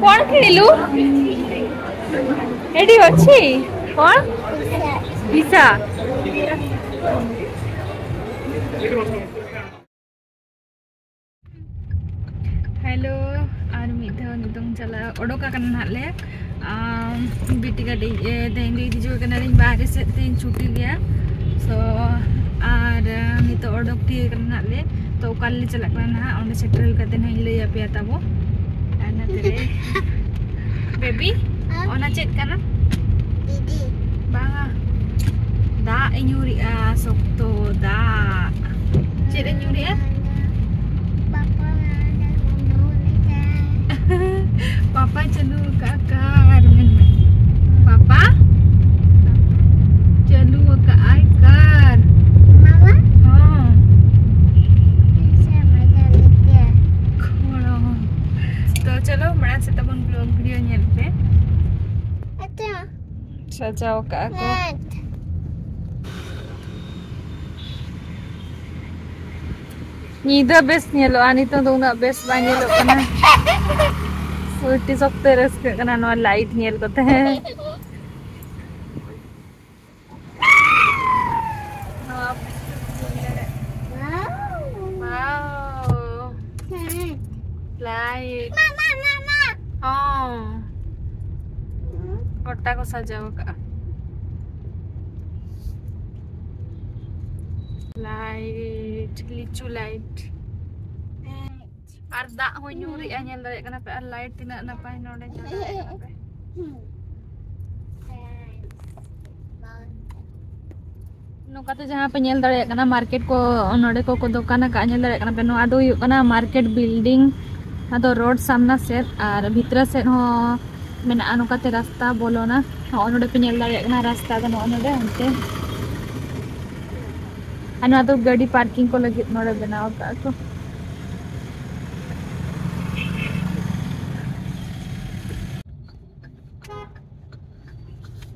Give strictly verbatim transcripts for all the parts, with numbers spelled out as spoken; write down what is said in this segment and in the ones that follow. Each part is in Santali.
କଣ କିଣିଲୁ? ଏଠି ଅଛି। କଣ? ଭିସା। ହ୍ୟାଲୋ, ᱟᱨ ᱢᱤᱫ ᱫᱷᱟᱣ ᱱᱤᱛᱚᱝ ᱪᱟᱞᱟᱜ ᱚᱰᱚᱠ ᱟᱠᱟᱱᱟ ᱱᱟᱦᱟᱜ ᱞᱮ᱾ ᱟᱢ, ᱵᱤᱴᱤ ᱠᱟᱹᱴᱤᱡ, ᱮ, ᱛᱮᱦᱮᱧ ᱞᱟᱹᱭ ᱦᱤᱡᱩᱜ ᱠᱟᱱᱟ ᱞᱤᱧ ᱵᱟᱦᱨᱮ ᱥᱮᱫ ᱛᱮᱧ ᱪᱷᱩᱴᱤ ᱜᱮᱭᱟ᱾ So, ᱟᱨ, ᱮ, ᱱᱤᱛᱚᱜ ᱚᱰᱚᱠ ᱴᱷᱤᱠ ᱟᱠᱟᱱᱟ ᱱᱟᱦᱟᱜ ᱞᱮ᱾ ᱛᱚ, ᱚᱠᱟ ᱨᱮᱞᱮ ᱪᱟᱞᱟᱜ ᱠᱟᱱᱟ ᱱᱟᱦᱟᱜ, ᱚᱸᱰᱮ ᱥᱮᱴᱮᱨ ᱦᱩᱭ ᱠᱟᱛᱮ ᱱᱟᱦᱟᱜ ᱤᱧ ᱞᱟᱹᱭ ᱟᱯᱮᱭᱟ ᱛᱟᱵᱚ᱾ ᱟᱨ ᱱᱚᱛᱮ ᱨᱮ, ᱵᱮᱵᱤ, ᱟᱢ? ᱚᱱᱟ ᱪᱮᱫ ᱠᱟᱱᱟ? ᱫᱤᱫᱤ᱾ ᱵᱟᱝᱟ, ᱫᱟᱜ ᱤᱧ ᱧᱩᱨᱮᱜᱼᱟ, ᱥᱚᱠᱛᱚ ᱫᱟᱜ᱾ ᱪᱮᱫ ᱮ ᱧᱩᱨᱮᱜᱼᱟ? ᱯᱟᱯᱟ ᱚᱱᱟ ᱫᱚ ᱧᱩᱨᱮᱜᱼᱟ᱾ ᱯᱟᱯᱟ ᱪᱟᱹᱞᱩ ᱟᱠᱟᱫ ᱠᱟᱨ, ᱢᱮᱱ ᱢᱮ᱾ ᱯᱟᱯᱟ ᱪᱟᱹᱞᱩ ᱟᱠᱟᱫ ᱟᱭ ᱠᱟᱨ᱾ ᱢᱟᱢᱟ? ᱦᱚᱸ᱾ ᱥᱮ ᱢᱟᱡᱟ ᱞᱮᱛᱮ᱾ ᱠᱷᱚᱲᱚ᱾ ᱛᱚ ᱪᱚᱞᱚ, ᱢᱟᱲᱟᱝ ᱥᱮᱫ ᱛᱟᱵᱚᱱ vlog video ᱧᱮᱞ ᱯᱮ᱾ ᱟᱪᱪᱷᱟ᱾ ᱥᱟᱡᱟᱣ ᱠᱟᱜᱼᱟ ᱠᱚ᱾ ᱧᱤᱫᱟᱹ ᱵᱮᱥ ᱧᱮᱞᱚᱜᱼᱟ, ᱱᱤᱛᱚᱜ ᱫᱚ ᱩᱱᱟᱹᱜ ᱵᱮᱥ ᱵᱟᱝ ᱧᱮᱞᱚᱜ ᱠᱟᱱᱟ᱾ ᱟᱹᱰᱤ ᱥᱚᱠᱛᱚ ᱨᱟᱹᱥᱠᱟᱹᱜ ᱠᱟᱱᱟ ᱱᱚᱣᱟ light ᱧᱮᱞ ᱠᱚᱛᱮ᱾ Wow. Light. ᱦᱚᱸ᱾ ᱜᱚᱴᱟ ᱠᱚ ᱥᱟᱡᱟᱣ ᱟᱠᱟᱜᱼᱟ᱾ Light, ᱞᱤᱪᱩ light᱾ ᱟᱨ ᱫᱟᱜ ᱦᱚᱸ ᱧᱩᱨᱮᱜᱼᱟ, ᱧᱮᱞ ᱫᱟᱲᱮᱭᱟᱜ ᱠᱟᱱᱟ ᱯᱮ᱾ ᱟᱨ light ᱛᱤᱱᱟᱹᱜ ᱱᱟᱯᱟᱭ ᱱᱚᱰᱮ ᱧᱮᱞ ᱫᱟᱲᱮᱭᱟᱜ ᱠᱟᱱᱟ ᱯᱮ᱾ ᱱᱚᱝᱠᱟᱛᱮ ᱡᱟᱦᱟᱸ ᱯᱮ ᱧᱮᱞ ᱫᱟᱲᱮᱭᱟᱜ ᱠᱟᱱᱟ, market ᱠᱚ ᱱᱚᱰᱮ ᱠᱚᱠᱚ ᱫᱚᱠᱟᱱ ᱟᱠᱟᱫᱼᱟ, ᱧᱮᱞ ᱫᱟᱲᱮᱭᱟᱜ ᱠᱟᱱᱟ ᱯᱮ᱾ ᱱᱚᱣᱟ ᱫᱚ ᱦᱩᱭᱩᱜ ᱠᱟᱱᱟ market building, ᱟᱫᱚ road ᱥᱟᱢᱱᱟ ᱥᱮᱫ ᱟᱨ ᱵᱷᱤᱛᱨᱤ ᱥᱮᱫ ᱦᱚᱸ ᱢᱮᱱᱟᱜᱼᱟ᱾ ᱱᱚᱝᱠᱟᱛᱮ ᱨᱟᱥᱛᱟ ᱵᱚᱞᱚᱱᱟ᱾ ᱱᱚᱜᱼᱚᱭ ᱱᱚᱰᱮ ᱯᱮ ᱧᱮᱞ ᱫᱟᱲᱮᱭᱟᱜ ᱠᱟᱱᱟ ᱨᱟᱥᱛᱟ ᱫᱚ ᱱᱚᱜᱼᱚᱭ ᱱᱚᱰᱮ ᱦᱟᱱᱛᱮ᱾ ᱟᱨ ᱱᱚᱣᱟ ᱫᱚ ᱜᱟᱹᱰᱤ parking ᱠᱚ ᱞᱟᱹᱜᱤᱫ ᱱᱚᱰᱮ ᱵᱮᱱᱟᱣ ᱟᱠᱟᱫᱼᱟ ᱠᱚ᱾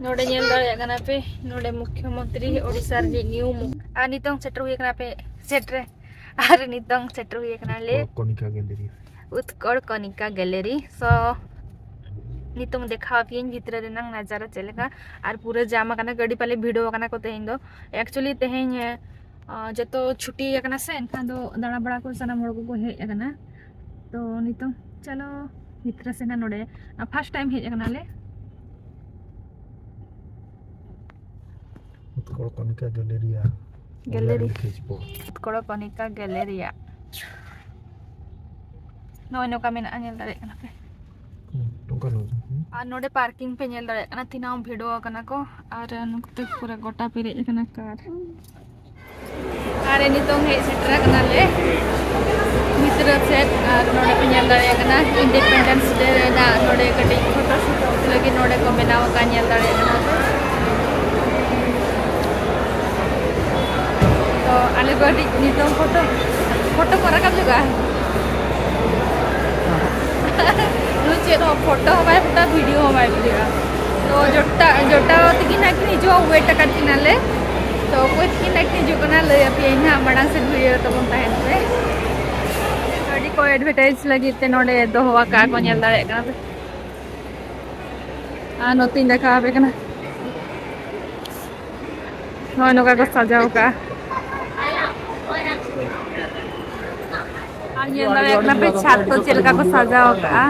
ᱱᱚᱰᱮ ᱧᱮᱞ ᱫᱟᱲᱮᱭᱟᱜ ᱠᱟᱱᱟ ᱯᱮ, ᱱᱚᱰᱮ ᱢᱩᱠᱷᱭᱚ ᱢᱚᱱᱛᱨᱤ ᱳᱰᱤᱥᱟ ᱨᱤᱱᱤᱡ ᱱᱤᱭᱩ ᱢᱩ-, ᱟᱨ ᱱᱤᱛᱚᱝ ᱥᱮᱴᱮᱨ ᱦᱩᱭ ᱟᱠᱟᱱᱟ ᱯᱮ ᱥᱮᱴ ᱨᱮ, ᱟᱨ ᱱᱤᱛᱚᱝ ᱥᱮᱴᱮᱨ ᱦᱩᱭ ᱟᱠᱟᱱᱟ ᱞᱮ ᱠᱚᱱᱤᱠᱟ ᱜᱮᱞᱮᱨᱤ᱾ ᱩᱛᱠᱚᱲ ᱠᱚᱱᱤᱠᱟ ᱜᱮᱞᱮᱨᱤ᱾ So, ᱱᱤᱛᱚᱝ ᱫᱮᱠᱷᱟᱣ ᱟᱯᱮᱭᱟᱹᱧ ᱵᱷᱤᱛᱨᱤ ᱨᱮᱱᱟᱝ ᱱᱟᱡᱟᱨᱟ ᱪᱮᱫ ᱞᱮᱠᱟ, ᱟᱨ ᱯᱩᱨᱟᱹ ᱡᱟᱢ ᱟᱠᱟᱱᱟ, ᱜᱟᱹᱰᱤ ᱯᱟᱞᱮ ᱵᱷᱤᱲᱚ ᱟᱠᱟᱱᱟ ᱠᱚ ᱛᱮᱦᱮᱧ ᱫᱚ᱾ Actually ᱛᱮᱦᱮᱧ, ᱟ, ᱡᱚᱛᱚ ᱪᱷᱩᱴᱤ ᱟᱠᱟᱱᱟ ᱥᱮ, ᱮᱱᱠᱷᱟᱱ ᱫᱚ ᱫᱟᱬᱟ ᱵᱟᱲᱟ ᱠᱚ ᱥᱟᱱᱟᱢ ᱦᱚᱲ ᱠᱚᱠᱚ ᱦᱮᱡ ᱟᱠᱟᱱᱟ᱾ ᱛᱚ ᱱᱤᱛᱚᱝ ᱪᱚᱞᱚ ᱵᱷᱤᱛᱨᱤ ᱥᱮᱱ ᱱᱚᱰᱮ, ᱟ, first time ᱦᱮᱡ ᱟᱠᱟᱱᱟᱞᱮ᱾ ᱩᱛᱠᱚᱲ ᱠᱚᱱᱤᱠᱟ ᱜᱮᱞᱮᱨᱤᱭᱟ᱾ ᱜᱮᱞᱮᱨᱤ᱾ ᱩᱛᱠᱚᱲ ᱠᱚᱱᱤᱠᱟ ᱜᱮᱞᱮᱨᱤᱭᱟ᱾ ᱱᱚᱜᱼᱚᱭ ᱱᱚᱝᱠᱟ ᱢᱮᱱᱟᱜᱼᱟ, ᱧᱮᱞ ᱫᱟᱲᱮᱭᱟᱜ ᱠᱟᱱᱟ ᱯᱮ᱾ ᱦᱩᱸ, ᱱᱚᱝᱠᱟ ᱱᱚᱝᱠᱟ᱾ ᱦᱩᱸ᱾ ᱟᱨ ᱱᱚᱰᱮ parking ᱯᱮ ᱧᱮᱞ ᱫᱟᱲᱮᱭᱟᱜ ᱠᱟᱱᱟ, ᱛᱤᱱᱟᱹᱜ ᱮᱢ ᱵᱷᱤᱲᱚ ᱟᱠᱟᱱᱟ ᱠᱚ, ᱟᱨ ᱱᱚᱛᱮ ᱯᱩᱨᱟᱹ ᱜᱚᱴᱟ ᱯᱮᱨᱮᱡ ᱟᱠᱟᱱᱟ ᱠᱟᱨ᱾ ᱟᱨ ᱱᱤᱛᱚᱝ ᱦᱮᱡ ᱥᱮᱴᱮᱨ ᱟᱠᱟᱱᱟᱞᱮ ᱵᱷᱤᱛᱨᱤ ᱥᱮᱫ, ᱟᱨ ᱱᱚᱰᱮ ᱯᱮ ᱧᱮᱞ ᱫᱟᱲᱮᱭᱟᱜ ᱠᱟᱱᱟ Independence Day ᱨᱮᱱᱟᱜ ᱱᱚᱰᱮ ᱠᱟᱹᱴᱤᱡ photo shoot ᱞᱟᱹᱜᱤᱫ ᱱᱚᱰᱮ ᱠᱚ ᱵᱮᱱᱟᱣ ᱟᱠᱟᱫ, ᱧᱮᱞ ᱫᱟᱲᱮᱭᱟᱜ ᱠᱟᱱᱟ ᱯᱮ᱾ ᱛᱚ ᱟᱞᱮ ᱠᱚ ᱠᱟᱹᱴᱤᱡ ᱱᱤᱛᱚᱝ ᱯᱷᱳᱴᱳ, ᱯᱷᱳᱴᱳ ᱠᱚ ᱨᱟᱠᱟᱵ ᱡᱚᱜᱟ᱾ ᱱᱩᱭ ᱪᱮᱫ ᱦᱚᱸ ᱯᱷᱳᱴᱳ ᱦᱚᱸ ᱵᱟᱭ ᱯᱷᱳᱴᱳ, ᱵᱷᱤᱰᱤᱭᱳ ᱦᱚᱸ ᱵᱟᱭ ᱵᱷᱤᱰᱤᱭᱳ᱾ ᱛᱚ ᱡᱚᱴᱟ, ᱡᱚᱴᱟᱣ ᱛᱤᱠᱤᱱ ᱦᱟᱸᱜ ᱠᱤᱱ ᱦᱤᱡᱩᱜᱼᱟ, wait ᱟᱠᱟᱫ ᱠᱤᱱᱟᱞᱮ᱾ ᱛᱚ ᱚᱠᱚᱭ ᱛᱤᱠᱤᱱ ᱦᱟᱸᱜ ᱠᱤᱱ ᱦᱤᱡᱩᱜ ᱠᱟᱱᱟ, ᱞᱟᱹᱭ ᱟᱯᱮᱭᱟᱹᱧ ᱦᱟᱸᱜ, ᱢᱟᱲᱟᱝ ᱥᱮᱫ ᱵᱷᱤᱰᱤᱭᱳ ᱨᱮ ᱛᱟᱵᱚᱱ ᱛᱟᱦᱮᱱ ᱯᱮ᱾ ᱟᱹᱰᱤ ᱠᱚ advertise ᱞᱟᱹᱜᱤᱫ ᱛᱮ ᱱᱚᱰᱮ ᱫᱚᱦᱚ ᱟᱠᱟᱫ ᱠᱚ, ᱧᱮᱞ ᱫᱟᱲᱮᱭᱟᱜ ᱠᱟᱱᱟ ᱯᱮ᱾ ᱟᱨ ᱱᱚᱛᱮᱧ ᱫᱮᱠᱷᱟᱣ ᱟᱯᱮ ᱠᱟᱱᱟ, ᱱᱚᱜᱼᱚᱭ ᱱᱚᱝᱠᱟ ᱠᱚ ᱥᱟᱡᱟᱣ ᱠᱟᱜᱼᱟ᱾ ᱟᱨ ᱧᱮᱞ ᱫᱟᱲᱮᱭᱟᱜ ᱠᱟᱱᱟ ᱯᱮ ᱪᱷᱟᱫᱽ ᱠᱚ ᱪᱮᱫ ᱞᱮᱠᱟ ᱠᱚ ᱥᱟᱡᱟᱣ ᱠᱟᱜᱼᱟ᱾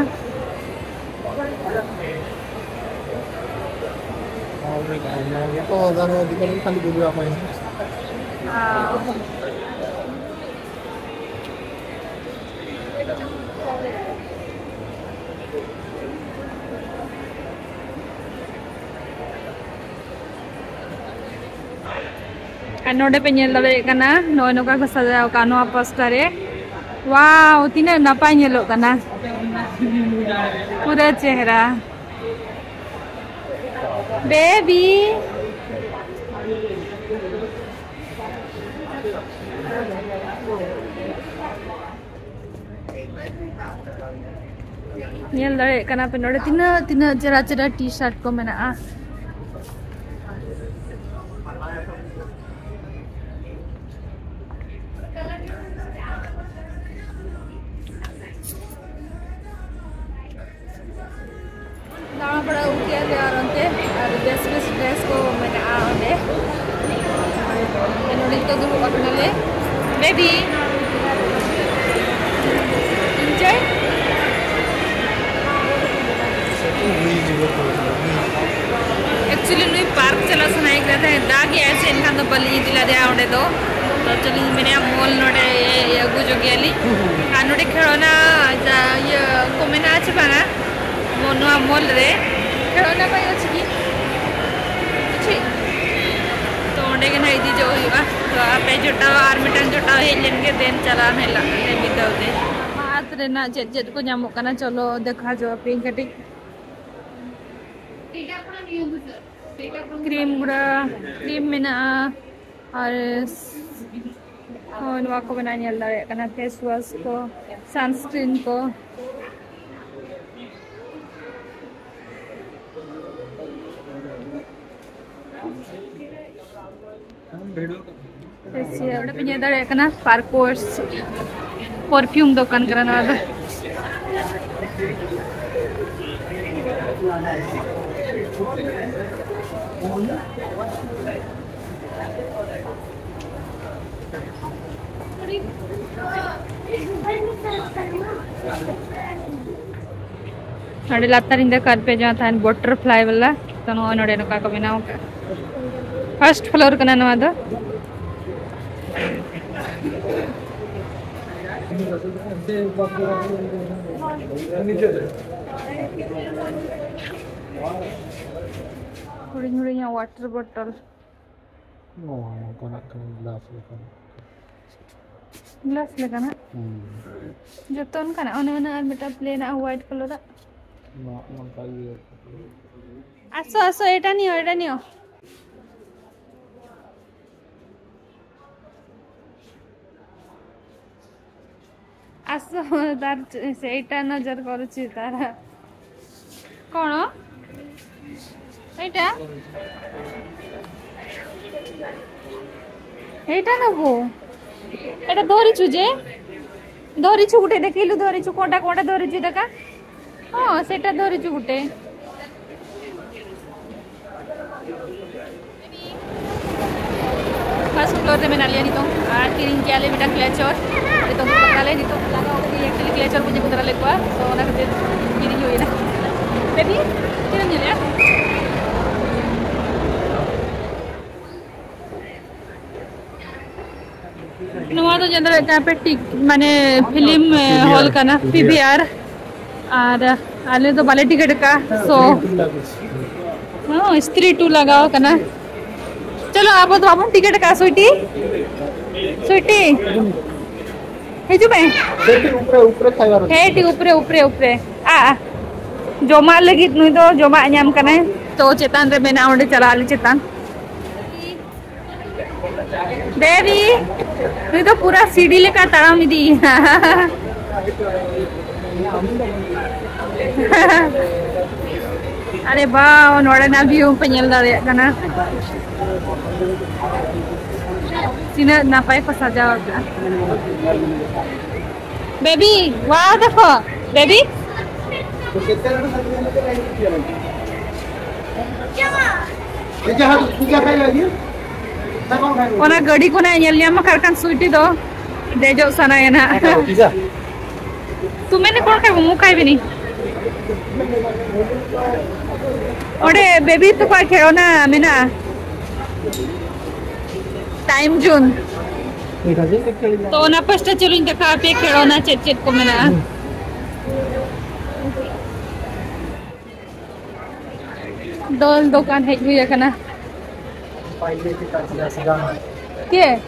ᱟᱨ ᱱᱚᱰᱮ ᱯᱮ ᱧᱮᱞ ᱫᱟᱲᱮᱭᱟᱜ ᱠᱟᱱᱟ, ᱱᱚᱜᱼᱚᱭ ᱱᱚᱝᱠᱟ ᱠᱚ ᱥᱟᱡᱟᱣ ᱠᱟᱜᱼᱟ ᱱᱚᱣᱟ ᱯᱳᱥᱴᱟᱨ ᱨᱮ᱾ ᱣᱟᱣ, ᱛᱤᱱᱟᱹᱜ ᱱᱟᱯᱟᱭ ᱧᱮᱞᱚᱜ ᱠᱟᱱᱟ᱾ ᱯᱩᱨᱟᱹ ᱪᱮᱦᱨᱟ᱾ ᱵᱮᱵᱤ᱾ ᱧᱮᱞ ᱫᱟᱲᱮᱭᱟᱜ ᱠᱟᱱᱟ ᱯᱮ ᱱᱚᱰᱮ ᱛᱤᱱᱟᱹᱜ, ᱛᱤᱱᱟᱹᱜ ᱪᱮᱦᱨᱟ ᱪᱮᱦᱨᱟ T-shirt ᱠᱚ ᱢᱮᱱᱟᱜᱼᱟ᱾ ᱱᱤᱛᱚᱜ ᱫᱩᱲᱩᱵ ᱟᱠᱟᱱᱟᱞᱮ᱾ Baby, enjoy᱾ Actually ᱱᱩᱭ ᱯᱟᱨᱠ ᱪᱟᱞᱟᱜ ᱥᱟᱱᱟᱭᱮ ᱠᱟᱱ ᱛᱟᱦᱮᱸᱫ, ᱫᱟᱜ ᱮᱜᱼᱟᱭ ᱥᱮ, ᱮᱱᱠᱷᱟᱱ ᱫᱚ ᱵᱟᱹᱞᱤᱧ ᱤᱫᱤ ᱞᱮᱫᱮᱭᱟ ᱚᱸᱰᱮ ᱫᱚ᱾ ᱛᱚ ᱪᱚᱞᱤᱧ ᱢᱮᱱᱮᱫᱼᱟ ᱢᱚᱞ ᱱᱚᱰᱮ ᱟᱹᱜᱩ ᱦᱚᱪᱚ ᱜᱮᱭᱟᱞᱤᱧ᱾ ᱟᱨ ᱱᱚᱰᱮ ᱠᱷᱮᱞᱳᱱᱟ ᱡᱟ ᱤᱭᱟᱹ ᱠᱚ ᱢᱮᱱᱟᱜᱼᱟ ᱪᱮ ᱵᱟᱝᱟ ᱱᱚᱣᱟ ᱢᱚᱞ ᱨᱮ? ᱠᱷᱮᱞᱳᱱᱟ ᱠᱚ ᱤᱭᱟᱹ ᱪᱮᱫ ᱛᱚ ᱚᱸᱰᱮ ᱜᱮ ᱱᱟᱦᱟᱜ ᱤᱫᱤ ᱡᱚ ᱦᱩᱭᱩᱜᱼᱟ᱾ ᱛᱚ ᱟᱯᱮ ᱡᱚᱴᱟᱣ ᱟᱨ ᱢᱤᱫᱴᱟᱝ ᱡᱚᱴᱟᱣ ᱦᱮᱡ ᱞᱮᱱ ᱜᱮ, ᱫᱮᱱ ᱪᱟᱞᱟᱣ ᱦᱮᱡ ᱞᱟᱜ ᱢᱤᱫ ᱫᱷᱟᱣ ᱛᱮ᱾ ᱟᱫ ᱨᱮᱱᱟᱜ ᱪᱮᱫ ᱪᱮᱫ ᱠᱚ ᱧᱟᱢᱚᱜ ᱠᱟᱱᱟ, ᱪᱚᱞᱚ ᱫᱮᱠᱷᱟ ᱡᱚ ᱟᱯᱮᱭᱟᱹᱧ ᱠᱟᱹᱴᱤᱡ᱾ ᱠᱨᱤᱢ ᱜᱩᱲᱟ, ᱠᱨᱤᱢ ᱢᱮᱱᱟᱜᱼᱟ᱾ ᱟᱨ ᱦᱳᱭ, ᱱᱚᱣᱟ ᱠᱚ ᱢᱮᱱᱟᱜᱼᱟ, ᱧᱮᱞ ᱫᱟᱲᱮᱭᱟᱜ ᱠᱟᱱᱟ, ᱯᱷᱮᱥ ᱣᱟᱥ ᱠᱚ, ᱥᱟᱱᱥᱠᱨᱤᱱ ᱠᱚ᱾ ᱯᱷᱮᱥᱤᱭᱟᱞ ᱚᱸᱰᱮ ᱯᱮ ᱧᱮᱞ ᱫᱟᱲᱮᱭᱟᱜ ᱠᱟᱱᱟ, ᱯᱟᱨᱠᱳᱥ ᱯᱟᱨᱯᱷᱤᱭᱩᱢ ᱫᱚᱠᱟᱱ ᱠᱟᱱᱟ ᱱᱚᱣᱟ ᱫᱚ᱾ ᱱᱚᱰᱮ ᱞᱟᱛᱟᱨ ᱤᱧ ᱫᱮᱠᱷᱟᱣᱟᱫ ᱯᱮ ᱡᱟᱦᱟᱸ ᱛᱟᱦᱮᱱ ᱵᱟᱴᱟᱨᱯᱷᱞᱟᱭ ᱵᱟᱞᱟ, ᱛᱚ ᱱᱚᱜᱼᱚᱭ ᱱᱚᱰᱮ ᱱᱚᱝᱠᱟ ᱠᱚ ᱵᱮᱱᱟᱣ ᱠᱟᱜᱼᱟ᱾ ᱯᱷᱟᱨᱥᱴ ᱯᱷᱞᱳᱨ ᱠᱟᱱᱟ ᱱᱚᱣᱟ ᱫᱚ᱾ ᱦᱩᱰᱤᱧ ᱦᱩᱰᱤᱧᱟᱜ ᱣᱟᱴᱟᱨ ᱵᱚᱴᱚᱞ᱾ ᱱᱚᱣᱟ ᱱᱚᱝᱠᱟᱱᱟᱜ ᱠᱟᱱᱟ, ᱜᱞᱟᱥ ᱞᱮᱠᱟᱱᱟᱜ᱾ ᱜᱞᱟᱥ ᱞᱮᱠᱟᱱᱟᱜ? ᱦᱩᱸ᱾ ᱡᱚᱛᱚ ᱚᱱᱠᱟᱱᱟᱜ, ᱚᱱᱮ ᱚᱱᱟ ᱟᱨ ᱢᱤᱫᱴᱟᱝ ᱯᱞᱮᱱᱟᱜ ᱦᱚᱣᱟᱭᱤᱴ ᱠᱟᱞᱟᱨᱟᱜ᱾ ᱱᱚᱣᱟ ᱱᱚᱝᱠᱟ ᱤᱭᱟᱹ᱾ ᱟᱥᱚ, ᱟᱥᱚ, ᱮᱴᱟ ᱱᱤᱭᱚ, ᱮᱴᱟ ᱱᱤᱭᱚ᱾ ଆସ, ତାର ଚେ-, ସେଇଟା ନଜର କରୁଛି ତାର। କ'ଣ? ଏଇଟା? ଏଇଟା ନବୁ? ଏଇଟା ଧରିଛୁ ଯେ? ଧରିଛୁ ଗୋଟେ, ଦେଖେଇଲୁ, ଧରିଛୁ। କୋଉଟା, କୋଉଟା ଧରିଛୁ ଦେଖା? ହଁ, ସେଇଟା ଧରିଛୁ ଗୋଟେ। ᱯᱷᱟᱥᱴ ᱯᱷᱞᱳᱨ ᱨᱮ ᱢᱮᱱᱟᱜ ᱞᱮᱭᱟ ᱱᱤᱛᱚᱝ, ᱟᱨ ᱠᱤᱨᱤᱧ ᱠᱮᱜᱼᱟ ᱞᱮ ᱢᱤᱫᱴᱟᱝ ᱠᱞᱮᱪᱚᱨ᱾ ᱱᱤᱛᱚᱝ ᱠᱚ ᱠᱟᱛᱟ ᱞᱮ, ᱱᱤᱛᱚᱝ ᱞᱟᱜᱟᱣ ᱠᱟᱛᱮ ᱮᱠᱪᱩᱭᱮᱞᱤ ᱠᱞᱮᱪᱚᱨ ᱠᱚ ᱡᱮ ᱠᱚ ᱛᱟᱨᱟ ᱞᱮᱫ ᱠᱚᱣᱟ, ᱛᱚ ᱚᱱᱟ ᱠᱷᱟᱹᱛᱤᱨ ᱠᱤᱨᱤᱧ ᱦᱩᱭ ᱮᱱᱟ᱾ ᱵᱮᱵᱤ, ᱪᱮᱫ ᱮᱢ ᱧᱮᱞᱮᱜᱼᱟ? ᱱᱚᱣᱟ ᱫᱚ ᱧᱮᱞ ᱫᱟᱲᱮᱭᱟᱜ ᱠᱟᱱᱟ ᱯᱮ, ᱴᱤᱠ ᱢᱟᱱᱮ ᱯᱷᱤᱞᱢ ᱦᱚᱞ ᱠᱟᱱᱟ, ᱯᱤ ᱵᱷᱤ ᱟᱨ᱾ ᱟᱨ ᱟᱞᱮ ᱫᱚ ᱵᱟᱞᱮ ᱴᱤᱠᱤᱴ ᱟᱠᱟᱫᱼᱟ, ᱥᱳ ᱦᱚᱸ ᱥᱛᱨᱤ ᱴᱩ ᱞᱟᱜᱟᱣ ᱠᱟᱱᱟ᱾ ᱪᱚᱞᱚ, ᱟᱵᱚ ᱫᱚ ᱵᱟᱵᱚᱱ ᱴᱤᱠᱤᱴ ᱟᱠᱟᱫᱼᱟ᱾ ᱥᱩᱭᱴᱤ, ᱥᱩᱭᱴᱤ, ᱦᱤᱡᱩᱜ ᱢᱮ᱾ ᱦᱮᱸ, ᱴᱷᱤᱠ ᱩᱯᱨᱮ, ᱩᱯᱨᱮ ᱛᱟᱭᱟᱨ᱾ ᱦᱮᱸ, ᱴᱷᱤᱠ ᱩᱯᱨᱮ, ᱩᱯᱨᱮ, ᱩᱯᱨᱮ᱾ ᱟ, ᱟ᱾ ᱡᱚᱢᱟᱜ ᱞᱟᱹᱜᱤᱫ ᱱᱩᱭ ᱫᱚ ᱡᱚᱢᱟᱜ ᱧᱟᱢ ᱠᱟᱱᱟᱭ, ᱛᱚ ᱪᱮᱛᱟᱱ ᱨᱮ ᱢᱮᱱᱟᱜᱼᱟ, ᱚᱸᱰᱮ ᱪᱟᱞᱟᱜ ᱟᱞᱮ ᱪᱮᱛᱟᱱ᱾ ᱵᱮᱵᱤ, ᱱᱩᱭ ᱫᱚ ᱯᱩᱨᱟ ᱥᱤᱲᱤ ᱞᱮᱠᱟ ᱛᱟᱲᱟᱢ ᱤᱫᱤ᱾ ᱟᱨᱮ ᱵᱟᱣ, ᱱᱚᱰᱮᱱᱟᱜ ᱵᱷᱤᱭᱩ ᱯᱮ ᱧᱮᱞ ᱫᱟᱲᱮᱭᱟᱜ ᱠᱟᱱᱟ᱾ ᱛᱤᱱᱟᱹᱜ ᱱᱟᱯᱟᱭ ᱠᱚ ᱥᱟᱡᱟᱣ ᱟᱠᱟᱫᱼᱟ᱾ ᱵᱮᱵᱤ, ᱣᱟᱣ, ᱫᱮᱠᱷᱚ, ᱵᱮᱵᱤ᱾ ᱚᱱᱟ ᱜᱟᱹᱰᱤ ᱠᱷᱚᱱᱟᱜ ᱧᱮᱞ ᱧᱟᱢ ᱟᱠᱟᱫ ᱠᱷᱟᱱ ᱥᱩᱭᱴᱤ ᱫᱚ ᱫᱮᱡᱚᱜ ᱥᱟᱱᱟᱭᱮ ᱱᱟᱜ᱾ ᱛᱩᱢᱮ ᱱᱤᱠᱚᱲ ᱠᱷᱟᱡ ᱵᱚ ᱢᱩᱠᱷᱟᱭ ᱵᱤᱱᱤ᱾ ᱚᱸᱰᱮ ᱵᱮᱵᱤ ᱛᱟᱠᱚᱣᱟᱜ ᱠᱷᱮᱞᱳᱱᱟ ᱢᱮᱱᱟᱜᱼᱟ᱾ Time zone. ᱛᱚ, ᱚᱱᱟ ᱯᱟᱥᱴᱟ ᱪᱚᱞᱚᱧ ᱫᱮᱠᱷᱟᱣ ᱟᱯᱮ ᱠᱷᱮᱞᱳᱱᱟ ᱪᱮᱫ ᱪᱮᱫ ᱠᱚ ᱢᱮᱱᱟᱜᱼᱟ᱾ ᱫᱚᱞ ᱫᱚᱠᱟᱱ ᱦᱮᱡ ᱦᱩᱭ ᱟᱠᱟᱱᱟ᱾ ᱪᱮᱫ?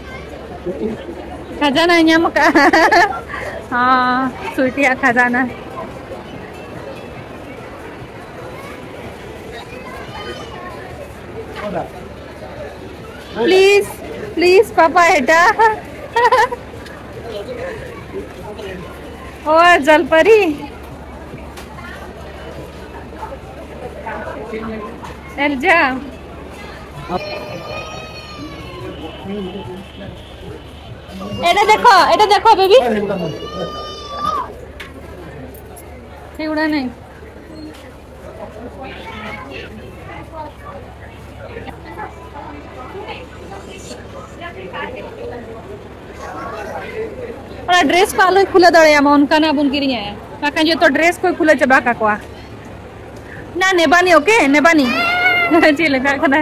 ᱠᱷᱟᱡᱟᱱᱟᱭ ᱧᱟᱢ ᱟᱠᱟᱫᱼᱟ᱾ ᱦᱚᱸ, ᱥᱩᱭᱴᱤᱭᱟᱜ ᱠᱷᱟᱡᱟᱱᱟ᱾ Please, please, ᱯᱟᱯᱟ, ᱮᱴᱟ᱾ ᱳ, ᱡᱚᱞᱯᱟᱨᱤ᱾ ᱮᱞᱡᱟ। এটা দেখো, এটা দেখো, বেবি। এগুলো নেই। ᱚᱱᱟ ᱰᱨᱮᱥ ᱠᱚ ᱟᱞᱚᱭ ᱠᱷᱩᱞᱟᱹᱣ ᱫᱟᱲᱮᱭᱟᱢᱟ, ᱚᱱᱠᱟᱱᱟᱜ ᱵᱚᱱ ᱠᱤᱨᱤᱧᱟ, ᱵᱟᱠᱷᱟᱱ ᱡᱚᱛᱚ ᱰᱨᱮᱥ ᱠᱚᱭ ᱠᱷᱩᱞᱟᱹᱣ ᱪᱟᱵᱟ ᱠᱟᱠᱚᱣᱟ᱾ ᱱᱟ ᱱᱮᱵᱟᱱᱤ, ᱳᱠᱮ, ᱱᱮᱵᱟᱱᱤ᱾ ᱪᱮᱫ ᱞᱮᱠᱟ ᱠᱟᱱᱟ?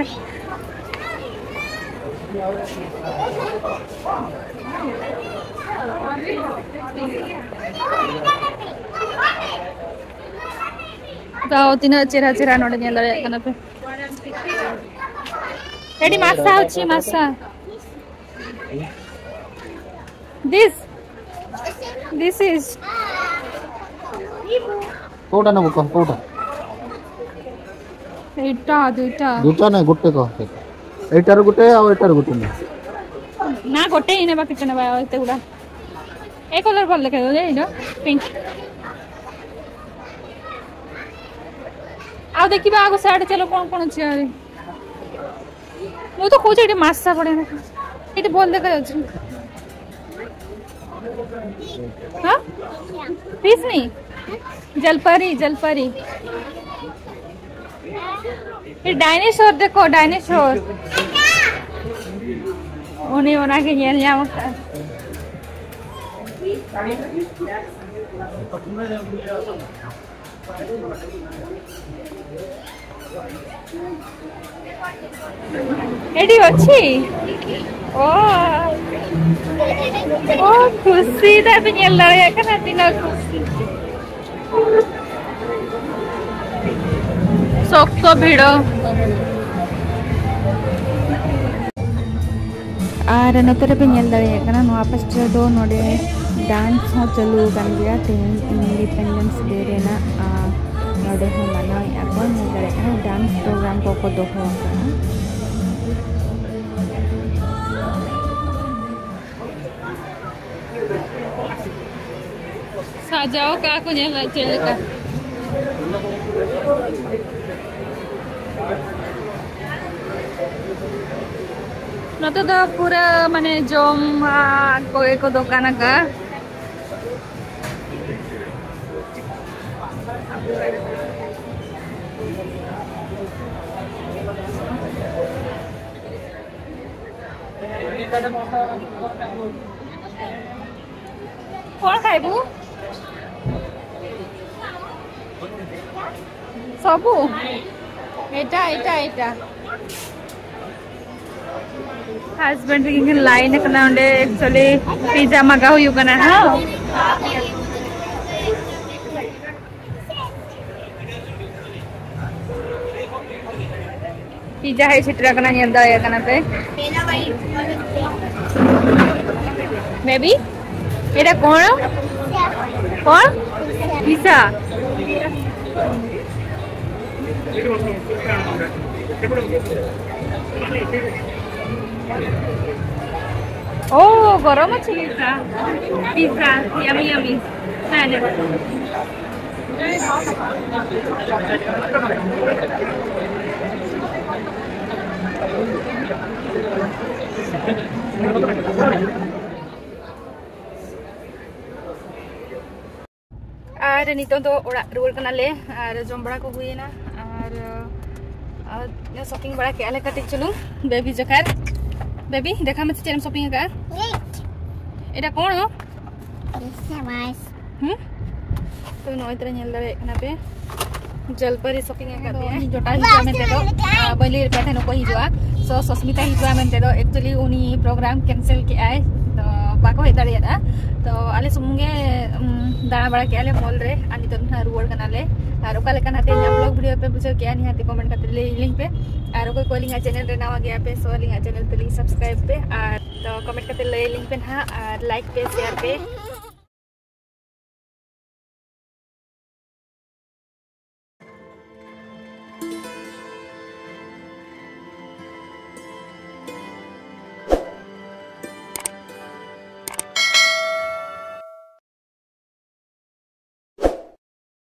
ᱛᱟᱣ ᱛᱤᱱᱟᱹᱜ ᱪᱮᱦᱨᱟ ᱪᱮᱦᱨᱟ ᱱᱚᱰᱮ ᱧᱮᱞ ᱫᱟᱲᱮᱭᱟᱜ ᱠᱟᱱᱟ ᱯᱮ᱾ ᱮᱰᱤ ᱢᱟᱥᱟ ᱦᱚᱪᱪᱷᱮ, ᱢᱟᱥᱟ᱾ This, this is କୋଉଟା ନେବୁ କହ, କୋଉଟା? ଏଇଟା, ଦୁଇଟା। ଦୁଇଟା ନାଇଁ, ଗୋଟେ କହ। ଏଇଟାରୁ ଗୋଟେ ଆଉ ଏଇଟାରୁ ଗୋଟେ ନେ। ନା, ଗୋଟେ ହିଁ ନେବା, କେତେ ନେବା ଆଉ ଏତେ ଗୁଡ଼ା? ଏ କଲର ଭଲ ଦେଖାଯାଉଛି, ଏଇଟା ପିଙ୍କ। ଆଉ ଦେଖିବା ଆଗ ସିଆଡ଼େ, ଚାଲ, କ'ଣ କ'ଣ ଅଛି ଆହୁରି। ମୁଁ ତ କହୁଛି ଏଇଠି ମାସା ପଡ଼ିଆ ନା। ଏଇଠି ଭଲ ଦେଖାଯାଉଛି। ହଁ? ପିସ୍ ନି? ଜଲପରି, ଜଲପରି। ଏ ଡାଇନୋସର ଦେଖ, ଡାଇନୋସର। ᱩᱱᱤ ᱚᱱᱟᱜᱮ ᱧᱮᱞ ᱧᱟᱢ ᱟᱠᱟᱫ। ଏଠି ଅଛି। ᱳ, ᱳ, ᱠᱷᱩᱥᱤ ᱫᱚ ᱟᱫᱚ ᱧᱮᱞ ᱫᱟᱲᱮᱭᱟᱜ ᱠᱟᱱᱟ ᱛᱤᱱᱟᱹᱜ ᱠᱷᱩᱥᱤ᱾ ᱥᱚᱠᱛᱚ ᱵᱷᱤᱲ᱾ ᱟᱨ ᱱᱚᱛᱮ ᱨᱮᱯᱮ ᱧᱮᱞ ᱫᱟᱲᱮᱭᱟᱜ ᱠᱟᱱᱟ, ᱱᱚᱣᱟ ᱯᱟᱥᱴᱟ ᱨᱮᱫᱚ ᱱᱚᱰᱮ ᱰᱟᱱᱥ ᱦᱚᱸ ᱪᱟᱹᱞᱩ ᱟᱠᱟᱱ ᱜᱮᱭᱟ᱾ ᱛᱮᱦᱮᱧ ᱤᱱᱰᱤᱯᱮᱱᱰᱮᱱᱥ ᱰᱮ ᱨᱮᱱᱟᱜ, ᱟᱨ ᱱᱚᱰᱮ ᱦᱚᱸ ᱢᱟᱱᱟᱣᱮᱫᱼᱟ ᱠᱚ᱾ ᱧᱮᱞ ᱫᱟᱲᱮᱭᱟᱜ ᱠᱟᱱᱟ, ᱰᱟᱱᱥ ᱯᱨᱳᱜᱨᱟᱢ ᱠᱚᱠᱚ ᱫᱚᱦᱚ ᱟᱠᱟᱫᱼᱟ᱾ ᱥᱟᱡᱟᱣ ᱠᱟᱜᱼᱟ ᱠᱚ, ᱧᱮᱞ ᱪᱮᱫ ᱞᱮᱠᱟ᱾ ᱱᱚᱛᱮ ᱫᱚ ᱯᱩᱨᱟᱹ ᱢᱟᱱᱮ ᱡᱚᱢᱟᱜ ᱠᱚᱜᱮ ᱠᱚ ᱫᱚᱠᱟᱱ ᱟᱠᱟᱫᱼᱟ᱾ କ'ଣ ଖାଇବୁ? ସବୁ? ଏଇଟା, ଏଇଟା, ଏଇଟା। ହଜବେଣ୍ଡ ᱛᱟᱹᱠᱤᱱ ᱠᱤᱱ ᱞᱟᱭᱤᱱ ᱟᱠᱟᱱᱟ ᱚᱸᱰᱮ, actually pizza ᱢᱟᱜᱟᱣ ᱦᱩᱭᱩᱜ ᱠᱟᱱᱟ᱾ ᱦᱮᱸ, ᱯᱤᱡᱟ ᱦᱮᱡ ᱥᱮᱴᱮᱨ ᱟᱠᱟᱱᱟ, ᱧᱮᱞ ᱫᱟᱲᱮᱭᱟᱜ ᱠᱟᱱᱟ ᱯᱮ᱾ ᱵᱮᱵᱤ, ଏଇଟା କ'ଣ? କ'ଣ? ପିଜା। ଓ, ଗରମ ଅଛି ପିଜା। Pizza, yummy yummy. ନାଇଁ, ନାଇଁ। ᱟᱨ ᱱᱤᱛᱚᱜ ᱫᱚ ᱚᱲᱟᱜ ᱨᱩᱣᱟᱹᱲ ᱠᱟᱱᱟᱞᱮ᱾ ᱟᱨ ᱡᱚᱢ ᱵᱟᱲᱟ ᱠᱚ ᱦᱩᱭᱮᱱᱟ᱾ ᱟᱨ, ᱟᱨ ᱥᱚᱯᱤᱝ ᱵᱟᱲᱟ ᱠᱮᱜᱼᱟ ᱞᱮ ᱠᱟᱹᱴᱤᱡ ᱪᱩᱞᱩᱝ᱾ ᱵᱮᱵᱤ ᱡᱚᱠᱷᱟᱨ, ᱵᱮᱵᱤ, ᱫᱮᱠᱷᱟ ᱢᱮ ᱪᱮᱫ ᱮᱢ ᱥᱚᱯᱤᱝ ᱟᱠᱟᱫᱼᱟ? ᱮᱭᱤᱴ᱾ ᱮᱴᱟ ᱠᱚᱬ? ᱥᱟᱵᱟᱥ᱾ ᱦᱩᱸ? ᱛᱚ ᱱᱚᱜᱼᱚᱭ ᱛᱚᱨᱟ ᱧᱮᱞ ᱫᱟᱲᱮᱭᱟᱜ ᱠᱟᱱᱟ ᱯᱮ, ᱡᱚᱞᱯᱟᱹᱨᱤ ᱥᱚᱯᱤᱝ ᱟᱠᱟᱫ ᱛᱟᱦᱮᱸᱫ ᱡᱚᱴᱟᱣ ᱦᱤᱡᱩᱜᱼᱟ ᱢᱮᱱᱛᱮ ᱫᱚ᱾ ᱟᱨ ᱵᱟᱹᱧ ᱞᱟᱹᱭ ᱞᱮᱫ ᱯᱮ ᱛᱟᱦᱮᱸᱫ ᱚᱠᱚᱭ ᱦᱤᱡᱩᱜᱼᱟ᱾ ᱥᱚ ᱥᱚᱥᱢᱤᱛᱟ ᱦᱤᱡᱩᱜᱼᱟ ᱢᱮᱱᱛᱮ ᱫᱚ, actually ᱩᱱᱤ ᱯᱨᱳᱜᱨᱟᱢ ᱠᱮᱱᱥᱮᱞ ᱠᱮᱜᱼᱟᱭ, ᱛᱚ ᱵᱟᱠᱚ ᱦᱮᱡ ᱫᱟᱲᱮᱭᱟᱫᱟ᱾ ᱛᱚ ᱟᱞᱮ ᱥᱩᱢᱩᱝ ᱜᱮ, ᱩᱢ, ᱫᱟᱬᱟ ᱵᱟᱲᱟ ᱠᱮᱜᱼᱟ ᱞᱮ ᱢᱚᱞ ᱨᱮ, ᱟᱨ ᱱᱤᱛᱚᱜ ᱫᱚ ᱱᱟᱦᱟᱜ ᱨᱩᱣᱟᱹᱲ ᱠᱟᱱᱟᱞᱮ᱾ ᱟᱨ ᱚᱠᱟ ᱞᱮᱠᱟ ᱱᱟᱦᱟᱜ ᱛᱮᱦᱮᱧᱟᱜ ᱵᱞᱚᱜ ᱵᱷᱤᱰᱤᱭᱳ ᱯᱮ ᱵᱩᱡᱷᱟᱹᱣ ᱠᱮᱜᱼᱟ, ᱱᱤᱦᱟᱹᱛ ᱠᱚᱢᱮᱱᱴ ᱠᱟᱛᱮ ᱞᱟᱹᱭ ᱟᱹᱞᱤᱧ ᱯᱮ᱾ ᱟᱨ ᱚᱠᱚᱭ ᱠᱚ ᱟᱹᱞᱤᱧᱟᱜ ᱪᱮᱱᱮᱞ ᱨᱮ ᱱᱟᱣᱟ ᱜᱮᱭᱟ ᱯᱮ, ᱥᱚ ᱟᱹᱞᱤᱧᱟᱜ ᱪᱮᱱᱮᱞ ᱛᱟᱹᱞᱤᱧ ᱥᱟᱵᱥᱠᱨᱟᱭᱤᱵ ᱯᱮ, ᱟᱨ ᱛᱚ ᱠᱚᱢᱮᱱᱴ ᱠᱟᱛᱮ ᱞᱟᱹᱭ ᱟᱹᱞᱤᱧ ᱯᱮ ᱱᱟᱦᱟᱜ, ᱟᱨ ᱞᱟᱭᱤᱠ ᱯᱮ, ᱥᱮᱭᱟᱨ ᱯᱮ᱾